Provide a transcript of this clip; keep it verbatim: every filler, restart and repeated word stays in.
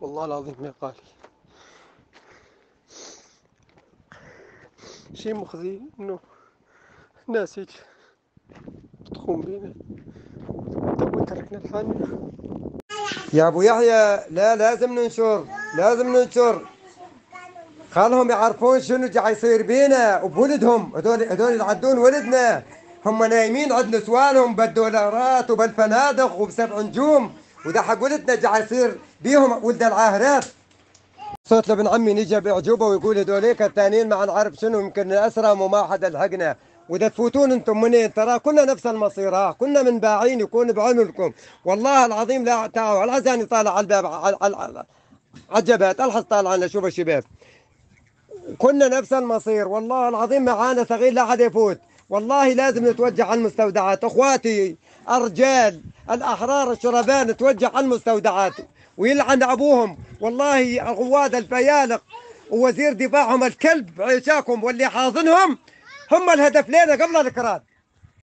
والله العظيم يا غالي، شي مخزي إنه ناس هيك تخون بينا. تو تركنا الحال. يا أبو يحيى، لا، لازم ننشر، لازم ننشر. خلهم يعرفون شنو جاي يصير بينا وبولدهم. هذول، هذول يعدون ولدنا. هم نايمين عند نسوانهم بالدولارات وبالفنادق وبسبع نجوم، وده حق ولدنا جاي يصير بيهم ولد العاهرات. صوت لابن عمي نجا بإعجوبة ويقول: "هذوليك الثانيين ما نعرف شنو، يمكن أسرى وما حدا لحقنا." وده تفوتون انتم منين؟ ترى كلنا نفس المصير، ها، كلنا من باعين يكون بعمركم. والله العظيم لا تعالوا، الحزاني طالع على الباب، على، على، على، على الجبهة، الحظ طالع لنا، شوف الشباب. كنا نفس المصير، والله العظيم معانا ثغيل لا حد يفوت. والله لازم نتوجه على المستودعات، اخواتي، ارجال الاحرار الشرفاء، نتوجه على المستودعات. ويلعن ابوهم، والله الغواد الفيالق ووزير دفاعهم الكلب عيشاكم واللي حاضنهم هم الهدف لنا قبل الكراد.